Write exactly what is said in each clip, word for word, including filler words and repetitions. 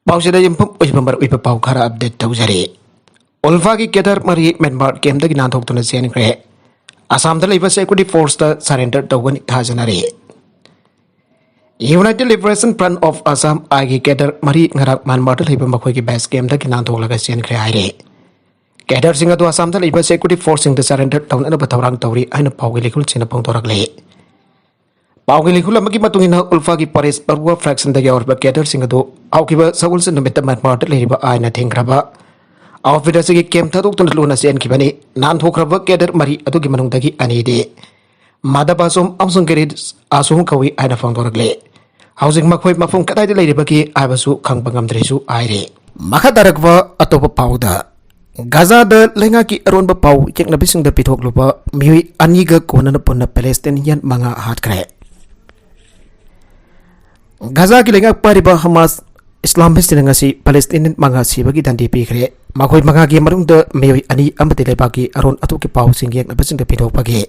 ꯄꯥꯎꯁꯤꯗ ꯌꯨꯝꯐꯝ ꯑꯣꯏꯕ ꯃꯔꯨꯑꯣꯏꯕ ꯄꯥꯎ ꯈꯔ ꯑꯞꯗꯦꯠ ꯇꯧꯖꯔꯤ꯫ ꯎꯜꯐꯥꯒꯤ ꯀꯦꯗꯔ ꯃꯔꯤ ꯃ꯭ꯌꯥꯟꯃꯥꯔ ꯀꯦꯝꯗꯒꯤ ꯅꯥꯟꯊꯣꯛꯇꯨꯅ ꯆꯦꯟꯈ꯭ꯔꯦ꯫ ꯑꯁꯥꯝꯗ ꯂꯩꯕ ꯁꯦꯀ꯭ꯌꯨꯔꯤꯇꯤ ꯐꯣꯔꯁꯇ ꯁꯔꯦꯟꯗꯔ ꯇꯧꯒꯅꯤ ꯊꯥꯖꯅꯔꯤ꯫ United Liberation Front of Assam, ꯑꯥꯏꯒꯤ ꯀꯦꯗꯔ ꯃꯔꯤ ꯉꯔꯥꯡ ꯃ꯭ꯌꯥꯟꯃꯥꯔꯗ ꯂꯩꯕ ꯃꯈꯣꯏꯒꯤ ꯕꯦꯁ ꯀꯦꯝꯗꯒꯤ ꯅꯥꯟꯊꯣꯛꯂꯒ ꯆꯦꯟꯈ꯭ꯔꯦ ꯍꯥꯏꯔꯦ꯫ ꯀꯦꯗꯔꯁꯤꯡ ꯑꯗꯨ ꯑꯁꯥꯝꯗ ꯂꯩꯕ ꯁꯦꯀ꯭ꯌꯨꯔꯤꯇꯤ ꯐꯣꯔꯁꯁꯤꯡꯗ ꯁꯔꯦꯟꯗꯔ ꯇꯧꯅꯅꯕ ꯊꯧꯔꯥꯡ ꯇꯧꯔꯤ ꯍꯥꯏꯅ ꯄꯥꯎꯒꯤ ꯂꯤꯈꯨꯜꯁꯤꯡꯅ ꯐꯣꯡꯗꯣꯔꯛꯂꯤ꯫ ꯄꯥꯎꯒꯤ ꯂꯤꯈꯨꯜ ꯑꯃꯒꯤ ꯃꯇꯨꯡ ꯏꯟꯅ, ꯎꯜꯐꯥꯒꯤ ꯄꯔꯦꯁ ꯄꯔꯨꯋꯥ ꯐ꯭ꯔꯦꯛꯁꯟꯗ ꯌꯥꯎꯔꯤꯕ ꯀꯦꯗꯔꯁꯤꯡ ꯑꯗꯨ ꯍꯧꯈꯤꯕ ꯁꯒꯣꯜꯁꯦꯟ ꯅꯨꯃꯤꯠꯇ ꯃ꯭ꯌꯥꯟꯃꯥꯔꯗ ꯂꯩꯔꯤꯕ ꯑꯥꯏꯅ ꯊꯤꯡꯈ꯭ꯔꯕ ꯑꯥꯎꯠꯐꯤꯠ ꯑꯁꯤꯒꯤ ꯀꯦꯝ ꯊꯥꯗꯣꯛꯇꯨꯅ ꯂꯣꯟꯅ ꯆꯦꯟꯈꯤꯕꯅꯤ꯫ ꯅꯥꯟꯊꯣꯛꯈ꯭ꯔꯕ ꯀꯦꯗꯔ ꯃꯔꯤ ꯑꯗꯨꯒꯤ ꯃꯅꯨꯡꯗꯒꯤ ꯑꯅꯤꯗꯤ ꯃꯥꯗꯕꯥꯁꯣꯝ ꯑꯃꯁꯨꯡ ꯒꯦꯔꯤꯠ ꯑꯁꯣꯝ ꯀꯧꯏ ꯍꯥꯏꯅ ꯐꯣꯡꯗꯣꯔꯛꯂꯦ꯫ ꯍꯧꯖꯤꯛ ꯃꯈꯣꯏ ꯃꯐꯝ ꯀꯗꯥꯏꯗ ꯂꯩꯔꯤꯕꯒꯦ ꯍꯥꯏꯕꯁꯨ ꯈꯪꯕ ꯉꯝꯗ꯭ꯔꯦꯁꯨ ꯍꯥꯏꯔꯦ꯫ ꯃꯈꯥ ꯇꯥꯔꯛꯄ ꯑꯇꯣꯞꯄ ꯄꯥꯎꯗ, ꯒꯥꯖꯥꯗ ꯂꯩꯉꯥꯛꯀꯤ ꯑꯔꯣꯟꯕ ꯄꯥꯎ ꯌꯦꯛꯅꯕꯁꯤꯡꯗ ꯄꯤꯊꯣꯛꯂꯨꯕ ꯃꯤꯑꯣꯏ ꯑꯅꯤꯒ ꯀꯣꯟꯅꯅ ꯄꯨꯟꯅ ꯄꯦꯂꯦꯁꯇꯤꯅꯤꯌꯟ ꯃꯉꯥ ꯍꯥꯠꯈ꯭ꯔꯦ꯫ ꯒꯥꯖꯥꯒꯤ ꯂꯩꯉꯥꯛ ꯄꯥꯏꯔꯤꯕ ꯍꯃꯥꯁ ꯏꯁꯂꯥꯃꯤꯁ꯭ꯠꯁꯤꯡꯅ ꯉꯁꯤ ꯄꯦꯂꯦꯁꯇꯤꯅꯤꯌꯟ ꯃꯉꯥ ꯁꯤꯕꯒꯤ ꯗꯟꯗꯤ ꯄꯤꯈ꯭ꯔꯦ꯫ ꯃꯈꯣꯏ ꯃꯉꯥꯒꯤ ꯃꯅꯨꯡꯗ ꯃꯤꯑꯣꯏ ꯑꯅꯤ ꯑꯃꯗꯤ ꯂꯩꯕꯥꯛꯀꯤ ꯑꯔꯣꯟ ꯑꯊꯨꯞꯀꯤ ꯄꯥꯎꯁꯤꯡ ꯌꯦꯛꯅꯕꯁꯤꯡꯗ ꯄꯤꯊꯣꯛꯄꯒꯤ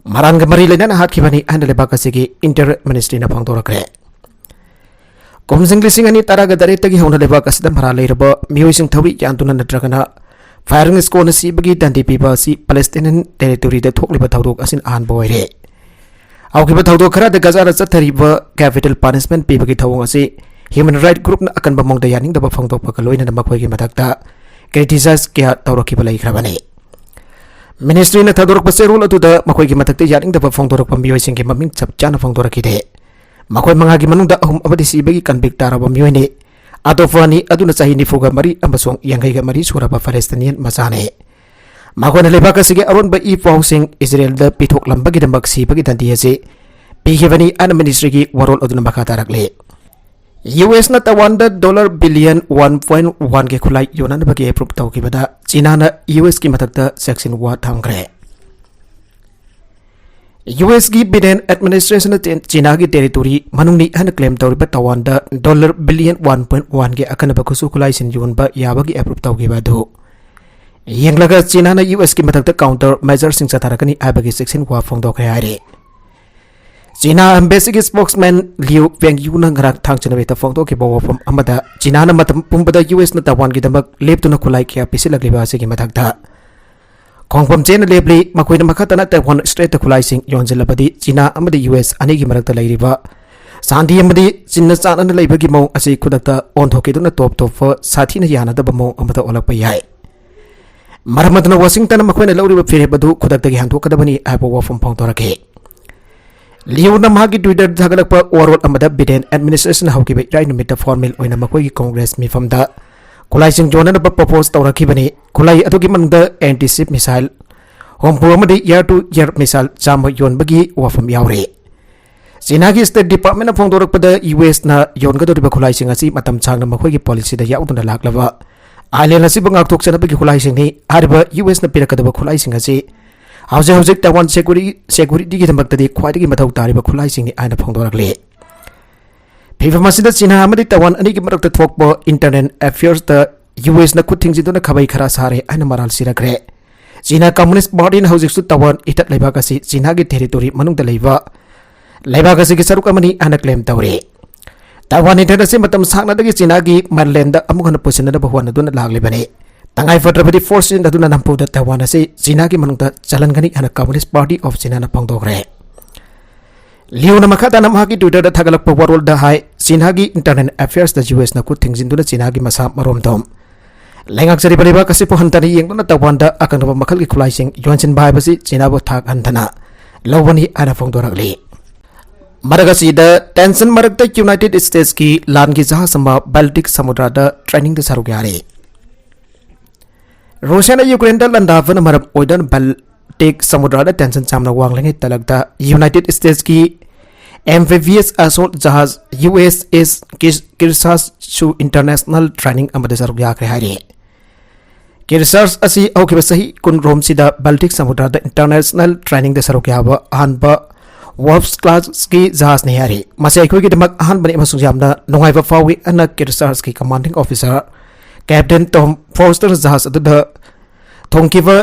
ꯃꯔꯥꯟꯒ ꯃꯔꯤ ꯂꯩꯅꯅ ꯍꯥꯠꯈꯤꯕꯅꯤ ꯍꯥꯏꯅ ꯂꯩꯕꯥꯛ ꯑꯁꯤꯒꯤ ꯏꯟꯇꯤꯔꯤꯌꯔ ꯃꯤꯅꯤꯁꯇ꯭ꯔꯤꯅ ꯐꯣꯡꯗꯣꯔꯛꯈ꯭ꯔꯦ꯫ ꯀꯨꯝꯖꯪ ꯂꯤꯁꯤꯡ ꯑꯅꯤ ꯇꯔꯥꯒ ꯇꯔꯦꯠꯇꯒꯤ ꯍꯧꯅ ꯂꯩꯕꯥꯛ ꯑꯁꯤꯗ ꯃꯔꯥꯜ ꯂꯩꯔꯕ ꯃꯤꯑꯣꯏꯁꯤꯡ ꯊꯧꯔꯤ ꯌꯥꯟꯗꯨꯅ ꯅꯠꯇ꯭ꯔꯒꯅ ꯐꯥꯌꯔꯤꯡ ꯁ꯭ꯀꯣꯟꯅ ꯁꯤꯕꯒꯤ ꯗꯟꯗꯤ ꯄꯤꯕ ꯑꯁꯤ ꯄꯦꯂꯦꯁꯇꯤꯅꯤꯌꯟ ꯇꯦꯔꯤꯇꯣꯔꯤꯗ ꯊꯣꯛꯂꯤꯕ ꯊꯧꯗꯣꯛ ꯑꯁꯤꯅ ꯑꯍꯥꯟꯕ ꯑꯣꯏꯔꯦ꯫ ꯍꯧꯈꯤꯕ ꯊꯧꯗꯣꯛ ꯈꯔꯗ ꯒꯥꯖꯥꯗ ꯆꯠꯊꯔꯤꯕ ꯀꯦꯄꯤꯇꯦꯜ ꯄꯅꯤꯁꯃꯦꯟꯠ ꯄꯤꯕꯒꯤ ꯊꯧꯑꯣꯡ ꯑꯁꯤ ꯍ꯭ꯌꯨꯃꯦꯟ ꯔꯥꯏꯠ ꯒ꯭ꯔꯨꯞꯅ ꯑꯀꯟꯕ ꯃꯑꯣꯡꯗ ꯌꯥꯅꯤꯡꯗꯕ ꯐꯣꯡꯗꯣꯛꯄꯒ ꯂꯣꯏꯅꯅ ꯃꯈꯣꯏꯒꯤ ꯃꯊꯛꯇ ꯀ꯭ꯔꯤꯇꯤꯁꯥꯏꯖ ꯀꯌꯥ ꯇꯧꯔꯛꯈꯤꯕ ꯂꯩꯈ꯭ꯔꯕꯅꯤ꯫ ꯃꯤꯅꯤꯁꯇ꯭ꯔꯤꯅ ꯊꯥꯗꯣꯔꯛꯄ ꯆꯦꯔꯣꯜ ꯑꯗꯨꯗ ꯃꯈꯣꯏꯒꯤ ꯃꯊꯛꯇ ꯌꯥꯅꯤꯡꯗꯕ ꯐꯣꯡꯗꯣꯔꯛꯄ ꯃꯤꯑꯣꯏꯁꯤꯡꯒꯤ ꯃꯃꯤꯡ ꯆꯞ ꯆꯥꯅ ꯐꯣꯡꯗꯣꯔꯛꯈꯤꯗꯦ꯫ ꯃꯈꯣꯏ ꯃꯉꯥꯒꯤ ꯃꯅꯨꯡꯗ ꯑꯍꯨꯝ ꯑꯃꯗꯤ ꯁꯤꯕꯒꯤ ꯀꯟꯚꯤꯛ ꯇꯥꯔꯕ ꯃꯤꯑꯣꯏꯅꯤ꯫ ꯑꯇꯣꯞꯄ ꯑꯅꯤ ꯑꯗꯨꯅ ꯆꯍꯤ ꯅꯤꯐꯨꯒ ꯃꯔꯤ ꯑꯃꯁꯨꯡ ꯌꯥꯡꯈꯩꯒ ꯃꯔꯤ ꯁꯨꯔꯕ ꯐꯦꯂꯦꯁꯇꯤꯅꯤꯌꯟ ꯃꯆꯥꯅꯤ꯫ ꯃꯈꯣꯏꯅ ꯂꯩꯕꯥꯛ ꯑꯁꯤꯒꯤ ꯑꯔꯣꯟꯕ ꯏ ꯄꯥꯎꯁꯤꯡ ꯏꯖꯔꯦꯜꯗ ꯄꯤꯊꯣꯛꯂꯝꯕꯒꯤꯗꯃꯛ ꯁꯤꯕꯒꯤ ꯗꯟꯗꯤ ꯑꯁꯤ ꯄꯤꯈꯤꯕꯅꯤ ꯍꯥꯏꯅ ꯃꯤꯅꯤꯁꯇ꯭ꯔꯤꯒꯤ ꯋꯥꯔꯣꯜ ꯑꯗꯨꯅ ꯃꯈꯥ ꯇꯥꯔꯛꯂꯤ꯫ ꯌꯨ ꯑꯦꯁꯅ ꯇꯥꯏꯋꯥꯟꯗ ꯗꯣꯂꯔ ꯕꯤꯂꯤꯌꯟ ꯋꯥꯟ ꯄꯣꯏꯟ ꯋꯥꯟꯒꯤ ꯈꯨꯠꯂꯥꯏ ꯌꯣꯟꯅꯅꯕꯒꯤ ꯑꯦꯄ꯭ꯔꯨꯞ ꯇꯧꯈꯤꯕꯗ ꯆꯤꯅꯥꯅ ꯌꯨ ꯑꯦꯁꯀꯤ ꯃꯊꯛꯇ ꯁꯦꯡꯁꯟ ꯋꯥ ꯊꯝꯈ꯭ꯔꯦ꯫ ꯌꯨ ꯑꯦꯁꯀꯤ ꯕꯤꯗꯦꯟ ꯑꯦꯗꯃꯤꯅꯤꯁꯇ꯭ꯔꯦꯁꯟꯅ ꯆꯦ-, ꯆꯤꯅꯥꯒꯤ ꯇꯦꯔꯤꯇꯣꯔꯤ ꯃꯅꯨꯡꯅꯤ ꯍꯥꯏꯅ ꯀ꯭ꯂꯦꯝ ꯇꯧꯔꯤꯕ ꯇꯥꯏꯋꯥꯟꯗ ꯗꯣꯂꯔ ꯕꯤꯂꯤꯌꯟ ꯋꯥꯟ ꯄꯣꯏꯟ ꯋꯥꯟꯒꯤ ꯑꯀꯟꯅꯕ ꯈꯨꯠꯁꯨ ꯈꯨꯠꯂꯥꯏꯁꯤꯡ ꯌꯣꯟꯕ ꯌꯥꯕꯒꯤ ꯑꯦꯄ꯭ꯔꯨꯞ ꯇꯧꯈꯤꯕ ꯑꯗꯨ ꯌꯦꯡꯂꯒ ꯆꯤꯅꯥꯅ ꯌꯨ ꯑꯦꯁꯀꯤ ꯃꯊꯛꯇ ꯀꯥꯎꯟꯇꯔ ꯃꯦꯖꯔꯁꯤꯡ ꯆꯠꯊꯔꯛꯀꯅꯤ ꯍꯥꯏꯕꯒꯤ ꯆꯦꯛꯁꯤꯟ ꯋꯥ ꯐꯣꯡꯗꯣꯛꯈ꯭ꯔꯦ ꯍꯥꯏꯔꯤ꯫ ꯆꯤꯅꯥ embassy ꯒꯤ spokesman Liu Wengyu ꯅ ꯉꯔꯥꯡ ꯊꯥꯡꯖ ꯅꯨꯃꯤꯠꯇ ꯐꯣꯡꯗꯣꯛꯈꯤꯕ ꯋꯥꯐꯝ ꯑꯃꯗ, ꯆꯤꯅꯥꯅ ꯃꯇꯝ ꯄꯨꯝꯕꯗ ꯌꯨ ꯑꯦꯁꯅ ꯇꯥꯏꯋꯥꯟꯒꯤꯗꯃꯛ ꯂꯦꯞꯇꯨꯅ ꯈꯨꯠꯂꯥꯏ ꯀꯌꯥ ꯄꯤꯁꯤꯜꯂꯛꯂꯤꯕ ꯑꯁꯤꯒꯤ ꯃꯊꯛꯇ, ꯈꯣꯡꯐꯝ ꯆꯦꯟꯅ ꯂꯦꯞꯂꯤ꯫ ꯃꯈꯣꯏꯅ ꯃꯈꯥ ꯇꯥꯅ ꯇꯥꯏꯋꯥꯟ ꯁ꯭ꯇ꯭ꯔꯦꯠꯇ ꯈꯨꯠꯂꯥꯏꯁꯤꯡ ꯌꯣꯟꯁꯤꯜꯂꯕꯗꯤ, ꯆꯤꯅꯥ ꯑꯃꯗꯤ ꯌꯨ ꯑꯦꯁ ꯑꯅꯤꯒꯤ ꯃꯔꯛꯇ ꯂꯩꯔꯤꯕ ꯁꯥꯟꯇꯤ ꯑꯃꯗꯤ ꯆꯤꯟꯅ ꯆꯥꯟꯅꯅ ꯂꯩꯕꯒꯤ ꯃꯑꯣꯡ ꯑꯁꯤ ꯈꯨꯗꯛꯇ ꯑꯣꯟꯊꯣꯛꯈꯤꯗꯨꯅ ꯇꯣꯞ ꯇꯣꯞꯄ ꯁꯥꯊꯤꯅ ꯌꯥꯅꯗꯕ ꯃꯑꯣꯡ ꯑꯃꯗ ꯑꯣꯜꯂꯛꯄ ꯌꯥꯏ꯫ ꯃꯔꯝ ꯑꯗꯨꯅ ꯋꯥꯁꯤꯡꯇꯟꯅ ꯃꯈꯣꯏꯅ ꯂꯧꯔꯤꯕ ꯐꯤꯔꯦꯞ ꯑꯗꯨ ꯈꯨꯗꯛꯇꯒꯤ ꯍꯟꯗꯣꯛꯀꯗꯕꯅꯤ ꯍꯥꯏꯕ ꯋꯥꯐꯝ ꯐꯣꯡꯗꯣꯔꯛꯈꯤ꯫ ꯂꯤꯌꯨꯅ ꯃꯍꯥꯛꯀꯤ Twitter ꯗ ꯊꯥꯒꯠꯂꯛꯄ ꯋꯥꯔꯣꯜ ꯑꯃꯗ, ꯕꯤꯗꯦꯟ administration ꯍꯧꯈꯤꯕ ꯏꯔꯥꯏ ꯅꯨꯃꯤꯠꯇ formal ꯑꯣꯏꯅ ꯃꯈꯣꯏꯒꯤ Congress ꯃꯤꯐꯝꯗ ꯈꯨꯠꯂꯥꯏꯁꯤꯡ ꯌꯣꯟꯅꯅꯕ propose ꯇꯧꯔꯛꯈꯤꯕꯅꯤ꯫ ꯈꯨꯠꯂꯥꯏ ꯑꯗꯨꯒꯤ ꯃꯅꯨꯡꯗ anti-ship missile ꯍꯨꯝꯐꯨ ꯑꯃꯗꯤ air to air missile ꯆꯥꯝꯃ ꯌꯣꯟꯕꯒꯤ ꯋꯥꯐꯝ ꯌꯥꯎꯔꯤ꯫ ꯆꯤꯅꯥꯒꯤ State Department ꯅ ꯐꯣꯡꯗꯣꯔꯛꯄꯗ, ꯌꯨ ꯑꯦꯁꯅ ꯌꯣꯟꯒꯗꯧꯔꯤꯕ ꯈꯨꯠꯂꯥꯏꯁꯤꯡ ꯑꯁꯤ ꯃꯇꯝ ꯁꯥꯡꯅ ꯃꯈꯣꯏꯒꯤ policy ꯗ ꯌꯥꯎꯗꯨꯅ ꯂꯥꯛꯂꯕ island ꯑꯁꯤꯕꯨ ꯉꯥꯛꯊꯣꯛꯆꯅꯕꯒꯤ ꯈꯨꯠꯂꯥꯏꯁꯤꯡꯅꯤ꯫ ꯍꯥꯏꯔꯤꯕ ꯌꯨ ꯑꯦꯁꯅ ꯄꯤꯔꯛꯀꯗꯕ ꯈꯨꯠꯂꯥꯏꯁꯤꯡ ꯑꯁꯤ ꯍꯧꯖꯤꯛ ꯍꯧꯖꯤꯛ ꯇꯥꯏꯋꯥꯟ security, security ꯒꯤꯗꯃꯛꯇꯗꯤ ꯈ꯭ꯋꯥꯏꯗꯒꯤ ꯃꯊꯧ ꯇꯥꯔꯤꯕ ꯈꯨꯠꯂꯥꯏꯁꯤꯡꯅꯤ ꯍꯥꯏꯅ ꯐꯣꯡꯗꯣꯔꯛꯂꯤ꯫ ꯐꯤꯕꯝ ꯑꯁꯤꯗ ꯆꯤꯅꯥ ꯑꯃꯗꯤ ꯇꯥꯏꯋꯥꯟ ꯑꯅꯤꯒꯤ ꯃꯔꯛꯇ ꯊꯣꯛꯄ internal affairs ꯇ ꯌꯨ ꯑꯦꯁꯅ ꯈꯨꯠ ꯊꯤꯡꯖꯤꯟꯗꯨꯅ ꯈꯥꯕꯩ ꯈꯔ ꯁꯥꯔꯦ ꯍꯥꯏꯅ ꯃꯔꯥꯜ ꯁꯤꯔꯛꯈ꯭ꯔꯦ꯫ ꯆꯤꯅꯥ Communist Party ꯅ ꯍꯧꯖꯤꯛꯁꯨ ꯇꯥꯏꯋꯥꯟ ꯏꯊꯠ ꯂꯩꯕꯥꯛ ꯑꯁꯤ ꯆꯤꯅꯥꯒꯤ territory ꯃꯅꯨꯡꯗ ꯂꯩꯕ ꯂꯩꯕꯥꯛ ꯑꯁꯤꯒꯤ ꯁꯔꯨꯛ ꯑꯃꯅꯤ ꯍꯥꯏꯅ claim ꯇꯧꯔꯤ꯫ ꯇꯥꯏꯋꯥꯟ ꯏꯊꯠ ꯑꯁꯤ ꯃꯇꯝ ꯁꯥꯡꯅꯗꯒꯤ ꯆꯤꯅꯥꯒꯤ ꯃꯥꯂꯦꯝꯗ ꯑꯃꯨꯛ ꯍꯟꯅ ꯄꯨꯁꯤꯟꯅꯅꯕ ꯍꯣꯠꯅꯗꯨꯅ ꯂꯥꯛꯂꯤꯕꯅꯤ꯫ ꯇꯉꯥꯏ ꯐꯗ꯭ꯔꯕꯗꯤ force ꯁꯤꯖꯤꯟꯅꯗꯨꯅ ꯅꯝꯐꯨꯗ ꯇꯥꯏꯋꯥꯟ ꯑꯁꯤ ꯆꯤꯅꯥꯒꯤ ꯃꯅꯨꯡꯗ ꯆꯜꯍꯟꯒꯅꯤ ꯍꯥꯏꯅ Communist Party of China ꯅ ꯐꯣꯡꯗꯣꯛꯈ꯭ꯔꯦ꯫ ꯂꯤꯌꯨꯅ ꯃꯈꯥ ꯇꯥꯅ ꯃꯍꯥꯛꯀꯤ Twitter ꯗ ꯊꯥꯒꯠꯂꯛꯄ ꯋꯥꯔꯣꯜꯗ ꯍꯥꯏ, ꯆꯤꯅꯥꯒꯤ internal affairs ꯇ ꯌꯨ ꯑꯦꯁꯅ ꯈꯨꯠ ꯊꯤꯡꯖꯤꯟꯗꯨꯅ ꯆꯤꯅꯥꯒꯤ ꯃꯁꯥ ꯃꯔꯣꯝꯗꯣꯝ ꯂꯩꯉꯥꯛꯆꯔꯤꯕ ꯂꯩꯕꯥꯛ ꯑꯁꯤꯕꯨ ꯍꯟꯊꯅ ꯌꯦꯡꯗꯨꯅ ꯇꯥꯏꯋꯥꯟꯗ ꯑꯀꯛꯅꯕ ꯃꯈꯜꯒꯤ ꯈꯨꯠꯂꯥꯏꯁꯤꯡ ꯌꯣꯟꯁꯤꯟꯕ ꯍꯥꯏꯕꯁꯤ ꯆꯤꯅꯥꯕꯨ ꯊꯥꯛ ꯍꯟꯊꯅ ꯂꯧꯕꯅꯤ ꯍꯥꯏꯅ ꯐꯣꯡꯗꯣꯔꯛꯂꯤ꯫ ꯃꯔꯛ ꯑꯁꯤꯗ tension ꯃꯔꯛꯇ United States ꯀꯤ ꯂꯥꯟꯒꯤ ꯖꯍꯥꯖ ꯑꯃ Baltic ꯁꯃꯨꯗ꯭ꯔꯗ training ꯗ ꯁꯔꯨꯛ ꯌꯥꯔꯤ꯫ ꯔꯨꯁꯤꯌꯥꯅ ꯌꯨꯀ꯭ꯔꯦꯟꯗ ꯂꯥꯟꯗꯥꯕꯅ ꯃꯔꯝ ꯑꯣꯏꯗꯨꯅ Baltic ꯁꯃꯨꯗ꯭ꯔꯗ tension ꯌꯥꯝꯅ ꯋꯥꯡꯂꯤꯉꯩ ꯇꯥꯂꯛꯇ United States ꯀꯤ amphibious assault ꯖꯍꯥꯖ ꯌꯨ ꯑꯦꯁ ꯑꯦꯁ ꯀꯤꯔ-, ꯀꯤꯔꯁꯥꯁꯁꯨ international training ꯑꯃꯗ ꯁꯔꯨꯛ ꯌꯥꯈ꯭ꯔꯦ ꯍꯥꯏꯔꯤ꯫ ꯀꯤꯔꯁꯥꯁ ꯑꯁꯤ ꯍꯧꯈꯤꯕ ꯆꯍꯤ ꯀꯨꯟꯔꯣꯝꯁꯤꯗ Baltic ꯁꯃꯨꯗ꯭ꯔꯗ international training ꯗ ꯁꯔꯨꯛ ꯌꯥꯕ ꯑꯍꯥꯟꯕ Wolf class ꯀꯤ ꯖꯍꯥꯖꯅꯤ ꯍꯥꯏꯔꯤ꯫ ꯃꯁꯤ ꯑꯩꯈꯣꯏꯒꯤꯗꯃꯛ ꯑꯍꯥꯟꯕꯅꯤ ꯑꯃꯁꯨꯡ ꯌꯥꯝꯅ ꯅꯨꯡꯉꯥꯏꯕ ꯐꯥꯎꯏ ꯍꯥꯏꯅ ꯀꯤꯔꯁꯥꯁꯀꯤ commanding officer Captain Tom Foster ꯖꯍꯥꯖ ꯑꯗꯨꯗ ꯊꯨꯡꯈꯤꯕ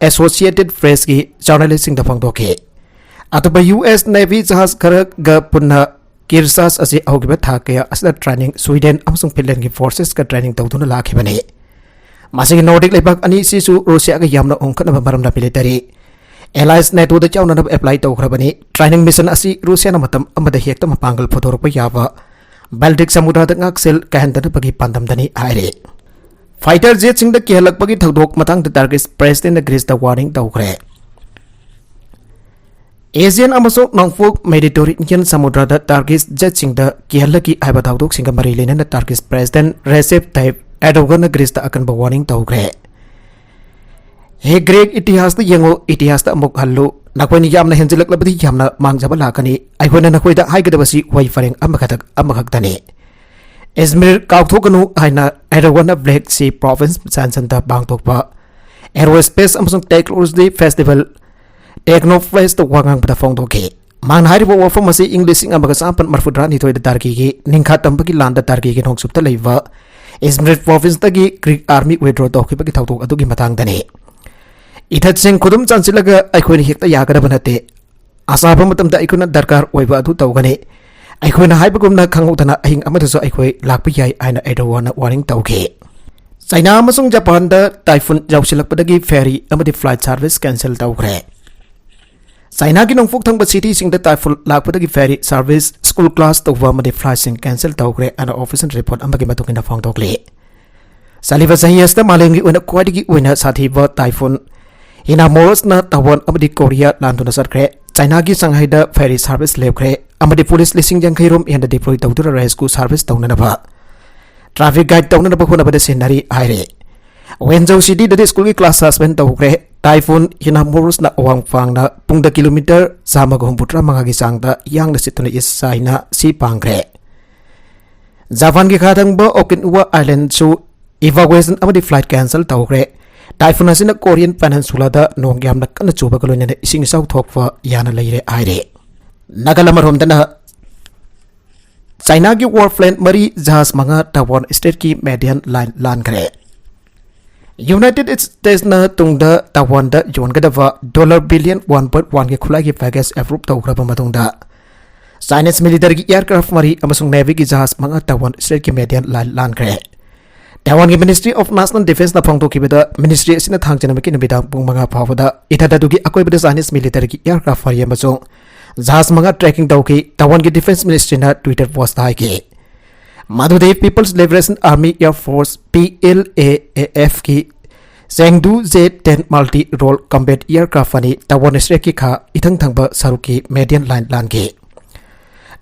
Associated Press ꯀꯤ journalist ꯁꯤꯡꯗ ꯐꯣꯡꯗꯣꯛꯈꯤ꯫ ꯑꯇꯣꯞꯄ ꯌꯨ ꯑꯦꯁ ꯅꯦꯚꯤ ꯖꯍꯥꯖ ꯈꯔꯒ ꯄꯨꯟꯅ ꯀꯤꯔꯁꯥꯁ ꯑꯁꯤ ꯍꯧꯈꯤꯕ ꯊꯥ ꯀꯌꯥ ꯑꯁꯤꯗ training Sweden ꯑꯃꯁꯨꯡ Finlandꯒꯤ forcesꯀ training ꯇꯧꯗꯨꯅ ꯂꯥꯛꯈꯤꯕꯅꯤ꯫ ꯃꯁꯤꯒꯤ Nordic ꯂꯩꯕꯥꯛ ꯑꯅꯤꯁꯤꯁꯨ ꯔꯨꯁꯤꯌꯥꯒ ꯌꯥꯝꯅ ꯑꯣꯟꯈꯠꯅꯕ ꯃꯔꯝꯅ military alliance NATOꯗ ꯌꯥꯎꯅꯅꯕ apply ꯇꯧꯈ꯭ꯔꯕꯅꯤ꯫ Training mission ꯑꯁꯤ ꯔꯨꯁꯤꯌꯥꯅ ꯃꯇꯝ ꯑꯃꯗ ꯍꯦꯛꯇ ꯃꯄꯥꯡꯒꯜ ꯐꯨꯗꯣꯔꯛꯄ ꯌꯥꯕ Baltic ꯁꯃꯨꯗ꯭ꯔꯗ ꯉꯥꯛꯁꯦꯜ ꯀꯥꯏꯍꯟꯗꯅꯕꯒꯤ ꯄꯥꯟꯗꯝꯗꯅꯤ ꯍꯥꯏꯔꯤ꯫ Fighter jetꯁꯤꯡꯗ ꯀꯤꯍꯜꯂꯛꯄꯒꯤ ꯊꯧꯗꯣꯛ ꯃꯇꯥꯡꯗ Turkish presidentꯅ Greeceꯇ warning ꯇꯧꯈ꯭ꯔꯦ꯫ Aegean ꯑꯃꯁꯨꯡ ꯅꯣꯡꯄꯣꯛ Mediterranean ꯁꯃꯨꯗ꯭ꯔꯗ Turkish jetꯁꯤꯡꯗ ꯀꯤꯍꯜꯂꯛꯈꯤ ꯍꯥꯏꯕ ꯊꯧꯗꯣꯛꯁꯤꯡꯒ ꯃꯔꯤ ꯂꯩꯅꯅ Turkish president Recep Tayyip Erdoganꯅ Greeceꯇ ꯑꯀꯟꯕ warning ꯇꯧꯈ꯭ꯔꯦ꯫ ꯍꯦ ꯒ꯭ꯔꯦꯛ ꯏꯇꯤꯍꯥꯁꯇ ꯌꯦꯡꯉꯨ, ꯏꯇꯤꯍꯥꯁꯇ ꯑꯃꯨꯛ ꯍꯜꯂꯨ꯫ ꯅꯈꯣꯏꯅ ꯌꯥꯝꯅ ꯍꯦꯟꯖꯤꯜꯂꯛꯂꯕꯗꯤ ꯌꯥꯝꯅ ꯃꯥꯡꯖꯕ ꯂꯥꯛꯀꯅꯤ꯫ ꯑꯩꯈꯣꯏꯅ ꯅꯈꯣꯏꯗ ꯍꯥꯏꯒꯗꯕꯁꯤ ꯋꯥꯍꯩ ꯄꯔꯦꯡ ꯑꯃꯈꯛꯇ, ꯑꯃꯈꯛꯇꯅꯤ꯫ ꯏꯖꯃꯤꯔ ꯀꯥꯎꯊꯣꯛꯀꯅꯨ ꯍꯥꯏꯅ Erdoganꯅ Black Sea province ꯁꯥꯟꯁꯟꯗ ꯄꯥꯡꯊꯣꯛꯄ Aerospace ꯑꯃꯁꯨꯡ Technology Festival Technofestꯇ ꯋꯥ ꯉꯥꯡꯕꯗ ꯐꯣꯡꯗꯣꯛꯈꯤ꯫ ꯃꯍꯥꯛꯅ ꯍꯥꯏꯔꯤꯕ ꯋꯥꯐꯝ ꯑꯁꯤ ꯏꯪ ꯂꯤꯁꯤꯡ ꯑꯃꯒ ꯆꯥꯃꯥꯄꯟ ꯃꯔꯤꯐꯨꯇꯔꯥꯅꯤꯊꯣꯏꯗ ꯇꯔꯀꯤꯒꯤ ꯅꯤꯡꯈꯥ ꯇꯝꯕꯒꯤ ꯂꯥꯟꯗ ꯇꯔꯀꯤꯒꯤ ꯅꯣꯡꯆꯨꯞꯇ ꯂꯩꯕ ꯏꯖꯃꯤꯔ provinceꯇꯒꯤ Greek army withdraw ꯇꯧꯈꯤꯕꯒꯤ ꯊꯧꯗꯣꯛ ꯑꯗꯨꯒꯤ ꯃꯇꯥꯡꯗꯅꯤ꯫ ꯏꯊꯠꯁꯤꯡ ꯈꯨꯗꯨꯝ ꯆꯥꯟꯁꯤꯜꯂꯒ ꯑꯩꯈꯣꯏꯅ ꯍꯦꯛꯇ ꯌꯥꯒꯗꯕ ꯅꯠꯇꯦ꯫ ꯑꯆꯥꯕ ꯃꯇꯝꯗ ꯑꯩꯈꯣꯏꯅ ꯗꯔꯀꯥꯔ ꯑꯣꯏꯕ ꯑꯗꯨ ꯇꯧꯒꯅꯤ꯫ ꯑꯩꯈꯣꯏꯅ ꯍꯥꯏꯕꯒꯨꯝꯅ ꯈꯪꯍꯧꯗꯅ ꯑꯍꯤꯡ ꯑꯃꯗꯁꯨ ꯑꯩꯈꯣꯏ ꯂꯥꯛꯄ ꯌꯥꯏ ꯍꯥꯏꯅ Erdoganꯅ warning ꯇꯧꯈꯤ꯫ ꯆꯥꯏꯅꯥ ꯑꯃꯁꯨꯡ ꯖꯄꯥꯟꯗ typhoon ꯌꯧꯁꯤꯜꯂꯛꯄꯗꯒꯤ ferry ꯑꯃꯗꯤ flight service cancel ꯇꯧꯈ꯭ꯔꯦ꯫ ꯆꯥꯏꯅꯥꯒꯤ ꯅꯣꯡꯄꯣꯛ ꯊꯪꯕ cityꯁꯤꯡꯗ typhoon ꯂꯥꯛꯄꯗꯒꯤ ferry service, school class ꯇꯧꯕ ꯑꯃꯗꯤ flightꯁꯤꯡ cancel ꯇꯧꯈ꯭ꯔꯦ ꯍꯥꯏꯅ official report ꯑꯃꯒꯤ ꯃꯇꯨꯡ ꯏꯟꯅ ꯐꯣꯡꯗꯣꯛꯂꯤ꯫ ꯆꯠꯂꯤꯕ ꯆꯍꯤ ꯑꯁꯤꯗ ꯃꯥꯂꯦꯝꯒꯤ ꯑꯣꯏꯅ ꯈ꯭ꯋꯥꯏꯗꯒꯤ ꯑꯣꯏꯅ ꯁꯥꯊꯤꯕ typhoon ꯍꯤꯅꯥꯃꯣꯔꯁꯅ ꯇꯥꯏꯋꯥꯟ ꯑꯃꯗꯤ ꯀꯣꯔꯤꯌꯥ ꯂꯥꯟꯗꯨꯅ ꯆꯠꯈ꯭ꯔꯦ꯫ ꯆꯥꯏꯅꯥꯒꯤ ꯁꯪꯍꯥꯏꯗ ferry service ꯂꯦꯞꯈ꯭ꯔꯦ ꯑꯃꯗꯤ police ꯂꯤꯁꯤꯡ ꯌꯥꯡꯈꯩ ꯔꯣꯝ ꯍꯦꯟꯅ deploy ꯇꯧꯗꯨꯅ rescue service ꯇꯧꯅꯅꯕ, traffic guide ꯇꯧꯅꯅꯕ ꯍꯣꯠꯅꯕꯗ ꯁꯤꯖꯤꯟꯅꯔꯤ ꯍꯥꯏꯔꯦ꯫ ꯋꯦꯟꯖꯧ cityꯗꯗꯤ schoolꯒꯤ class suspend ꯇꯧꯈ꯭ꯔꯦ꯫ Typhoon ꯍꯤꯅꯥꯃꯣꯔꯁꯅ ꯑꯋꯥꯡ ꯐꯥꯡꯅ ꯄꯨꯡꯗ kilometre ꯆꯥꯝꯃꯒ ꯍꯨꯝꯐꯨꯇꯔꯥ ꯃꯉꯥꯒꯤ ꯆꯥꯡꯗ ꯌꯥꯡꯅ ꯁꯤꯠꯇꯨꯅ ꯏꯁ ꯆꯥꯏꯅ ꯁꯤ ꯄꯥꯡꯈ꯭ꯔꯦ꯫ ꯖꯄꯥꯟꯒꯤ ꯈꯥ ꯊꯪꯕ Okinawa Islandꯁꯨ evacuation ꯑꯃꯗꯤ flight cancel ꯇꯧꯈ꯭ꯔꯦ꯫ Typhoon ꯑꯁꯤꯅ Korean Peninsulaꯗ ꯅꯣꯡ ꯌꯥꯝꯅ ꯀꯟꯅ ꯆꯨꯕꯒ ꯂꯣꯏꯅꯅ ꯏꯁꯤꯡ ꯏꯆꯥꯎ ꯊꯣꯛꯄ ꯌꯥꯅ ꯂꯩꯔꯦ ꯍꯥꯏꯔꯦ꯫ ꯅꯥꯒꯥꯂꯦꯟ ꯑꯃꯔꯣꯝꯗꯅ ꯆꯥꯏꯅꯥꯒꯤ warplane ꯃꯔꯤ, ꯖꯍꯥꯖ ꯃꯉꯥ ꯇꯥꯏꯋꯥꯟ ꯁ꯭ꯇ꯭ꯔꯦꯠꯀꯤ median line ꯂꯥꯟꯈ꯭ꯔꯦ꯫ ꯌꯨꯅꯥꯏꯇꯦꯗ ꯁ꯭ꯇꯦꯠꯁꯅ ꯇꯨꯡꯗ ꯇꯥꯏꯋꯥꯟꯗ ꯌꯣꯟꯒꯗꯕ ꯗꯣꯂꯔ ꯕꯤꯂꯤꯌꯟ ꯋꯥꯟ ꯄꯣꯏꯟꯠ ꯋꯥꯟꯒꯤ ꯈꯨꯠꯂꯥꯏꯒꯤ ꯄꯦꯀꯦꯖ ꯑꯦꯄ꯭ꯔꯨꯚ ꯇꯧꯈ꯭ꯔꯕ ꯃꯇꯨꯡꯗ, ꯆꯥꯏꯅꯤꯁ ꯃꯤꯂꯤꯇꯔꯤꯒꯤ ꯑꯦꯌꯔꯀ꯭ꯔꯥꯐ ꯃꯔꯤ ꯑꯃꯁꯨꯡ ꯅꯦꯚꯤꯒꯤ ꯖꯍꯥꯖ ꯃꯉꯥ ꯇꯥꯏꯋꯥꯟ ꯁ꯭ꯇ꯭ꯔꯦꯠꯀꯤ ꯃꯦꯗꯤꯌꯟ ꯂꯥꯏꯟ ꯂꯥꯟꯈ꯭ꯔꯦ꯫ ꯇꯥꯏꯋꯥꯟꯒꯤ ꯃꯤꯅꯤꯁꯇ꯭ꯔꯤ ꯑꯣꯐ ꯅꯦꯁꯅꯦꯜ ꯗꯤꯐꯦꯟꯁꯅ ꯐꯣꯡꯗꯣꯛꯈꯤꯕꯗ, ꯃꯤꯅꯤꯁꯇ꯭ꯔꯤ ꯑꯁꯤꯅ ꯊꯥꯡꯖ ꯅꯨꯃꯤꯠꯀꯤ ꯅꯨꯃꯤꯗꯥꯡ ꯄꯨꯡ ꯃꯉꯥ ꯐꯥꯎꯕꯗ ꯏꯊꯠ ꯑꯗꯨꯒꯤ ꯑꯀꯣꯏꯕꯗ ꯆꯥꯏꯅꯤꯁ ꯃꯤꯂꯤꯇꯔꯤꯒꯤ ꯑꯦꯌꯔꯀ꯭ꯔꯥꯐ ꯃꯔꯤ ꯑꯃꯁꯨꯡ ꯖꯍꯥꯖ ꯃꯉꯥ ꯇ꯭ꯔꯦꯀꯤꯡ ꯇꯧꯈꯤ, ꯇꯥꯏꯋꯥꯟꯒꯤ ꯗꯤꯐꯦꯟꯁ ꯃꯤꯅꯤꯁꯇ꯭ꯔꯤꯅ ꯇ꯭ꯋꯤꯇꯔ ꯄꯣꯁꯇ ꯍꯥꯏꯈꯤ꯫ ꯃꯗꯨꯗꯤ people's liberation army air force, P L A A ꯑꯦꯐꯀꯤ Chengdu J ten multi role combat aircraft ꯑꯅꯤ ꯇꯥꯏꯋꯥꯟ ꯁ꯭ꯇ꯭ꯔꯦꯠꯀꯤ ꯈꯥ ꯏꯊꯪ ꯊꯪꯕ ꯁꯔꯨꯛꯀꯤ ꯃꯦꯗꯤꯌꯟ ꯂꯥꯏꯟ ꯂꯥꯟꯈꯤ꯫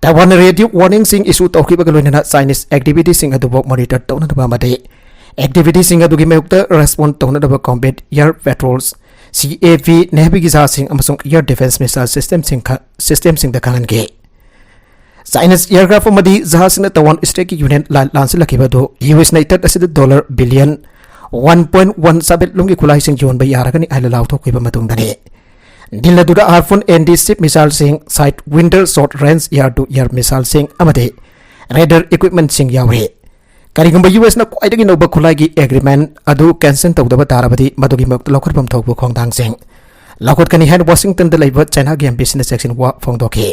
ꯇꯥꯏꯋꯥꯟꯅ ꯔꯦꯗꯤꯑꯣ ꯋꯥꯔꯅꯤꯡꯁꯤꯡ ꯏꯁꯨ ꯇꯧꯈꯤꯕꯒ ꯂꯣꯏꯅꯅ ꯆꯥꯏꯅꯤꯁ ꯑꯦꯛꯇꯤꯚꯤꯇꯤꯁꯤꯡ ꯑꯗꯨꯕꯨ ꯃꯣꯅꯤꯇꯔ ꯇꯧꯅꯅꯕ ꯑꯃꯗꯤ ꯑꯦꯛꯇꯤꯚꯤꯇꯤꯁꯤꯡ ꯑꯗꯨꯒꯤ ꯃꯥꯌꯣꯛꯇ ꯔꯦꯁꯄꯣꯟꯗ ꯇꯧꯅꯅꯕ ꯀꯝꯕꯦꯠ ꯑꯦꯌꯔ ꯄꯦꯇ꯭ꯔꯣꯜꯁ, ꯁꯤ ꯑꯦ ꯄꯤ, ꯅꯦꯚꯤꯒꯤ ꯖꯍꯥꯖꯁꯤꯡ ꯑꯃꯁꯨꯡ ꯑꯦꯌꯔ ꯗꯤꯐꯦꯟꯁ ꯃꯤꯁꯥꯏꯜ ꯁꯤꯁꯇꯦꯝꯁꯤꯡ ꯈ-, ꯁꯤꯁꯇꯦꯝꯁꯤꯡꯗ ꯈꯪꯍꯟꯈꯤ꯫ ꯆꯥꯏꯅꯤꯁ ꯑꯦꯌꯔꯀ꯭ꯔꯥꯐ ꯑꯃꯗꯤ ꯖꯍꯥꯖꯁꯤꯡꯅ ꯇꯥꯏꯋꯥꯟ ꯁ꯭ꯇ꯭ꯔꯦꯠꯀꯤ ꯌꯨꯅꯤꯌꯟ ꯂꯥꯟ ꯂꯥꯟꯁꯤꯜꯂꯛꯈꯤꯕ ꯑꯗꯨ ꯌꯨ ꯑꯦꯁꯅ ꯏꯊꯠ ꯑꯁꯤꯗ dollar billion one point one seven ꯂꯨꯝꯒꯤ ꯈꯨꯠꯂꯥꯏꯁꯤꯡ ꯌꯣꯟꯕ ꯌꯥꯔꯒꯅꯤ ꯍꯥꯏꯅ ꯂꯥꯎꯊꯣꯛꯈꯤꯕ ꯃꯇꯨꯡꯗꯅꯤ꯫ ꯗꯤꯜ ꯑꯗꯨꯗ ꯍꯥꯔꯄꯨꯟ ꯑꯦꯟꯇꯤ ꯁꯤꯞ ꯃꯤꯁꯥꯏꯜꯁꯤꯡ, sidewinder short range air to air ꯃꯤꯁꯥꯏꯜꯁꯤꯡ ꯑꯃꯗꯤ ꯔꯦꯗꯥꯔ ꯏꯀ꯭ꯋꯤꯞꯃꯦꯟꯠꯁꯤꯡ ꯌꯥꯎꯔꯤ꯫ ꯀꯔꯤꯒꯨꯝꯕ ꯌꯨ ꯑꯦꯁꯅ ꯈ꯭ꯋꯥꯏꯗꯒꯤ ꯅꯧꯕ ꯈꯨꯠꯂꯥꯏꯒꯤ ꯑꯦꯒ꯭ꯔꯤꯃꯦꯟꯠ ꯑꯗꯨ ꯀꯦꯟꯁꯦꯜ ꯇꯧꯗꯕ ꯇꯥꯔꯕꯗꯤ, ꯃꯗꯨꯒꯤ ꯃꯥꯌꯣꯛꯇ ꯂꯧꯈꯠꯐꯝ ꯊꯣꯛꯄ ꯈꯣꯡꯊꯥꯡꯁꯤꯡ ꯂꯧꯈꯠꯀꯅꯤ ꯍꯥꯏꯅ ꯋꯥꯁꯤꯡꯇꯟꯗ ꯂꯩꯕ ꯆꯥꯏꯅꯥꯒꯤ ꯑꯦꯝꯕꯦꯁꯤꯅ ꯆꯦꯛꯁꯤꯟ ꯋꯥ ꯐꯣꯡꯗꯣꯛꯈꯤ꯫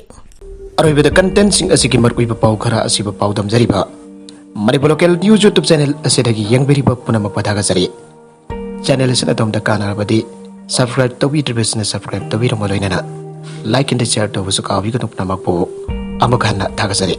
ꯑꯔꯣꯏꯕꯗ ꯀꯟꯇꯦꯟꯠꯁꯤꯡ ꯑꯁꯤꯒꯤ ꯃꯔꯨꯑꯣꯏꯕ ꯄꯥꯎ ꯈꯔ ꯑꯁꯤꯕꯨ ꯄꯥꯎꯗꯝꯖꯔꯤꯕ ꯃꯅꯤꯄꯨꯔ ꯂꯣꯀꯦꯜ ꯅ꯭ꯌꯨꯁ ꯌꯨꯇ꯭ꯌꯨꯕ ꯆꯦꯅꯦꯜ ꯑꯁꯤꯗꯒꯤ ꯌꯦꯡꯕꯤꯔꯤꯕ ꯄꯨꯝꯅꯃꯛꯄꯨ ꯊꯥꯒꯠꯆꯔꯤ꯫ ꯆꯦꯅꯦꯜ ꯑꯁꯤꯅ ꯑꯗꯣꯝꯗ ꯀꯥꯟꯅꯔꯕꯗꯤ ꯁꯕꯁꯀ꯭ꯔꯥꯏꯕ ꯇꯧꯕꯤꯗ꯭ꯔꯤꯕꯁꯤꯡꯅ ꯁꯕꯁꯀ꯭ꯔꯥꯏꯕ ꯇꯧꯕꯤꯔꯝꯃ ꯂꯣꯏꯅꯅ ꯂꯥꯏꯛ ꯑꯦꯟ ꯁꯤꯌꯔ ꯇꯧꯕꯁꯨ ꯀꯥꯎꯕꯤꯒꯅꯨ꯫ ꯄꯨꯝꯅꯃꯛꯄꯨ ꯑꯃꯨꯛ ꯍꯟꯅ ꯊꯥꯒꯠꯆꯔꯤ꯫